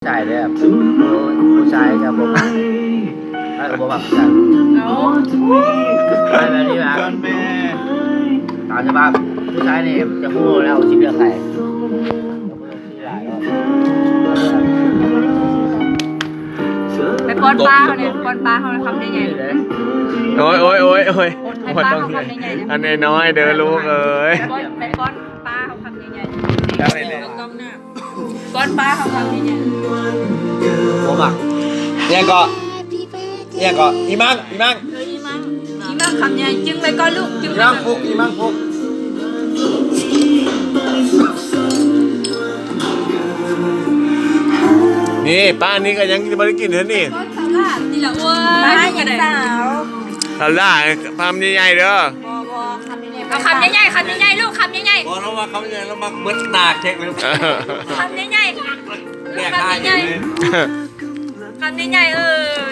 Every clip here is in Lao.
ຊາຍເດີ ຜູ້ຊາຍຈະບໍ່ມັກ ຂ້ອຍກໍບໍ່ມັກຄືກັນ. ເອົາ ໄປແບບນີ້ລະ ຕາມສະພາບຜູ້ຊາຍນີ້ຈະຮູ້ແລ້ວຊິເລືອກໃຜ. ໄປປ້ອນປາເຮົາແດ່ ປ້ອນປາເຮົາຄຳໃຫຍ່ໆ. ໂອ້ຍ ໂອ້ຍ ໂອ້ຍ ໂອ້ຍ ໄປປ້ອນປາເຮົາຄຳໃຫຍ່ໆ ອັນນ້ອຍໆເດີລູກເອີຍ. ໄປປ້ອນ ໄປປ້ອນປາເຮົາຄຳໃຫຍ່ໆ ປ້ອນປາເຮົາຄຳໃຫຍ່ໆ. ບໍ່ມັກ. ອີຫຍັງເກາະ ອີຫຍັງເກາະ ອີມັງ ອີມັງ ເອີ ອີມັງ ອີມັງຄຳໃຫຍ່. ຈຶ່ງໄວ້ກ່ອນລູກ ຈຶ່ງ ອີມັງພຸກ ອີມັງພຸກ. ນີ້ ປ້ານີ້ກໍຍັງບໍ່ໄດ້ກິນເທື່ອນີ້. ສາວຫຼ້າ ນີ້ລະ ໂອ້ຍ ປ້າຍັງສາວ. ສາວຫຼ້າ ຄຳໃຫຍ່ໆເດີ. ບໍ່ ບໍ່ ຄຳໃຫຍ່ໆ ເອົາຄຳໃຫຍ່ໆ ຄຳໃຫຍ່ໆລູກ ຄຳໃຫຍ່ໆ. ບໍ່ ລາວວ່າຄຳໃຫຍ່ ລາວມັກເບິດໜ້າເຄັກເລີຍ. ຄຳໃຫຍ່ໆ ແດກໃຫ້ ຄຳໃຫຍ່ໆ ເອີ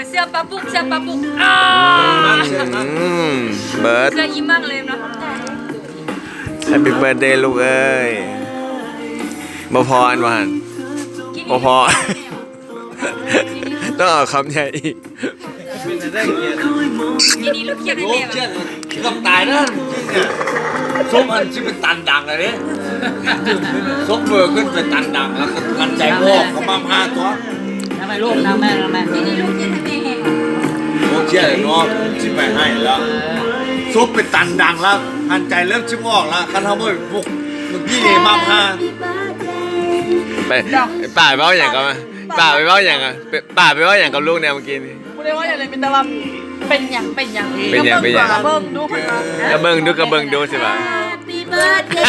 ເສື້ອປາປຸກ ເສື້ອປາປຸກ. ອືມ ເບິດ ເສື້ອອີມັງເລີຍເນາະ. Happy birthday ລູກເອີຍ. ບໍ່ພໍອັນວ່າຫັ້ນ ບໍ່ພໍ ຕ້ອງເອົາຄຳໃຫຍ່ອີກ. ເປັນໄດ້ເກຍນ ນີ້ ນີ້ລູກຄຽດແລ້ວ ໂອ້ ຄຽດເກືອບຕາຍເດີ. ສົມອັນຊິໄປຕັນດັງແລ້ວເດ້ ສົມເບີຂຶ້ນໄປຕັນດັງ ແລ້ວກໍກັນໃຈອອກ ກໍມາຫາຕົວະ. ທຳໄມລູກ ທຳແມ່ ທຳແມ່ ນີ້ ນີ້ລູກຄຽດແລ້ວແມ່ແຮງ. ໂອ້ ຄຽດເນາະ ຊິໄປໃຫ້ແລ້ວ ສົມໄປຕັນດັງແລ້ວ ຫັນໃຈເລີ່ມຊິອອກແລ້ວ. ຄັນເຮົາບໍ່ບຸກ ເມື່ອກີ້ນີ້ມາຫາ ໄປ ປ້າເວົ້າຫຍັງກັບ ປ້າໄປເວົ້າຫຍັງ ປ້າໄປເວົ້າຫຍັງກັບລູກແດ່ເມື່ອກີ້ນີ້? ບໍ່ໄດ້ເວົ້າຫຍັງເລີຍ ມີແຕ່ວ່າ ເປັນຫຍັງ ເປັນຫຍັງ ເປັນຫຍັງ ເປັນຫຍັງ ກະເບິ່ງດູ ເພິ່ນວ່າ ກະເບິ່ງດູ ກະເບິ່ງດູຊິວ່າ Happy birthday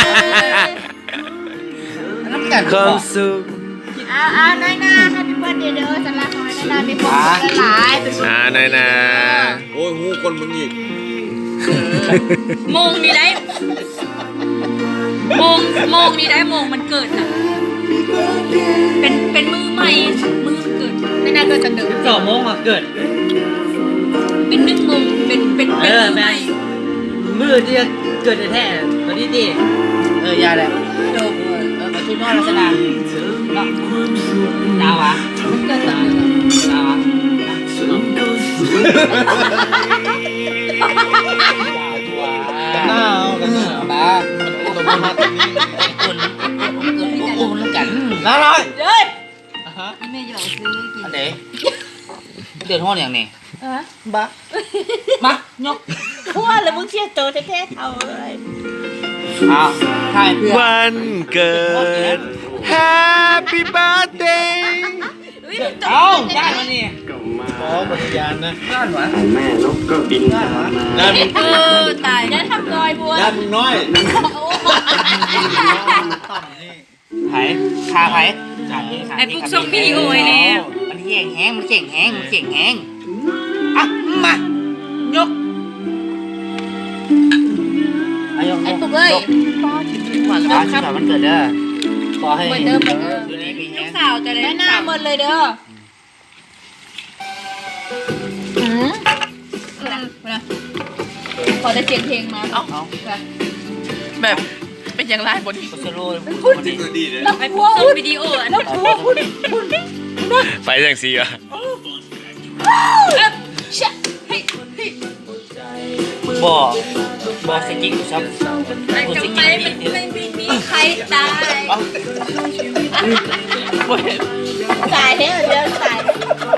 ນຳກັນ ຄວາມສຸກ. ເອົາ ເອົາ ນ້ອຍໜ້າ Happy birthday ເດີ. ສຳລັບນ້ອຍໜ້າ ມີຄວາມສຸກຫຼາຍໆ ເປັນ ອ່າ ນ້ອຍໜ້າ. ໂອ້ຍ ຮູ້ຄົນເບິ່ງອີກ ໂມງນີ້ໄດ໋ ໂມງ ໂມງນີ້ໄດ້ ໂມງມັນເກີດນະ ເປັນ ເປັນມື້ໃໝ່ ມື້ມັນເກີດ ໃນນັ້ນເກີດຈັກໂມງ? ສອງໂມງມາເກີດ ເປັນໜຶ່ງໂມງ ເປັນ ເປັນ ເປັນ ເອີ ມື້ໃໝ່ ແມ່ນ ມື້ທີ່ເກີດແທ້ໆ ຕົວນີ້ຕິ. ເອີ ຢ່າແຫຼະ ໂດ ເອີ ເອີ ຄືນອນລັກສະນະເນາະ ດາວຫວາ ເກີດຕອນ ດາວຫວາ ໜາວ ກັນໜາວ ບາ ຄົນ ຄົນ ຄົນ ຄົນ ຄົນ ຄົນ ກັນ ລາວນ້ອຍ ເອີຍ ອະຮະ ອີແມ່ຢອກຊື້ກິນ ອັນໃດ ເດືອດຮ້ອນຫຍັງນີ້? ຮະ ບາ ມາ ຍົກ ຜົວລະ ມຶງເສຍໂຕແທ້ໆ ເຖົ້າເອີຍ. ອ້າວ ຖ່າຍເພື່ອ ວັນເກີດ Happy birthday. ເອົ້າ ຢ້ານມັນນີ້ ບໍ່ ບໍ່ໄດ້ຢ້ານນະ ຢ້ານຫວາ ແມ່ນົກກໍບິນຕາມມາ ເອີ ຕາຍ ຢ້ານທຳນ້ອຍພຸ້ນ ຢ້ານມຶງນ້ອຍ ໃຜ ຂ້າໃຜ ຂ້າເອງ ຂ້າເອງ ໄອ້ປຸກສົ່ງວິດີໂອໃຫ້ແດ່ ມັນແຮງແຮງ ມັນເກັ່ງແຮງ ມັນເກັ່ງແຮງ ອ່ະ ມາ ຍົກ ໄອ້ປຸກເອີຍ ຂອໃຫ້ສຸກວັນເກີດເດີ ຂໍໃຫ້ ເບິດເດີ ເບິດເດີ ຢູ່ດີມີແຮງ ລູກສາວຈະໄດ້ ແມ່ນາເບິດເລີຍເດີ. ອືມ ພຸ້ນນະ ພຸ້ນນະ ຂໍໄດ້ສຽງເພງມາ ເອົ້າ ແບບ ເປັນຫຍັງຫຼາຍບໍ່ນີ້? ໄປສົ່ງວິດີໂອ ໄປຈັ່ງຊີ້ຫວາ? ບໍ່ ບໍ່ສະກິກ ຊອບ ໄປ ໄປ ໄປ ໄປ ໄປ ໄປ ໄປ ໄປ ຕາຍ ຕາຍແລ້ວ ຕາຍ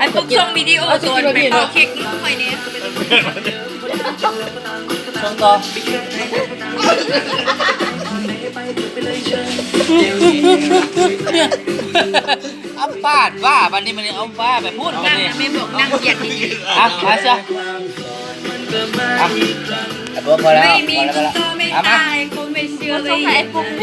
ອັນພວກສົ່ງວິດີໂອຕອນໄປເປົ່າເຄັກນຳຂ້ອຍແດ່ ສົ່ງຕໍ່ ອຳປາດວ່າ ບັດນີ້ມັນເອົາວ່າໄປພຸ້ນ ນັ່ງ ແມ່ບອກນັ່ງກຽດດີໆ ອ່ະ ມາຊະ ອ່ະ ບໍ່ ພໍແລ້ວ ບໍ່ມີ ພໍແລ້ວ ບໍ່ມີ ບໍ່ມີ ອ່ະ ມາ ບໍ່ມີ ບໍ່ມີ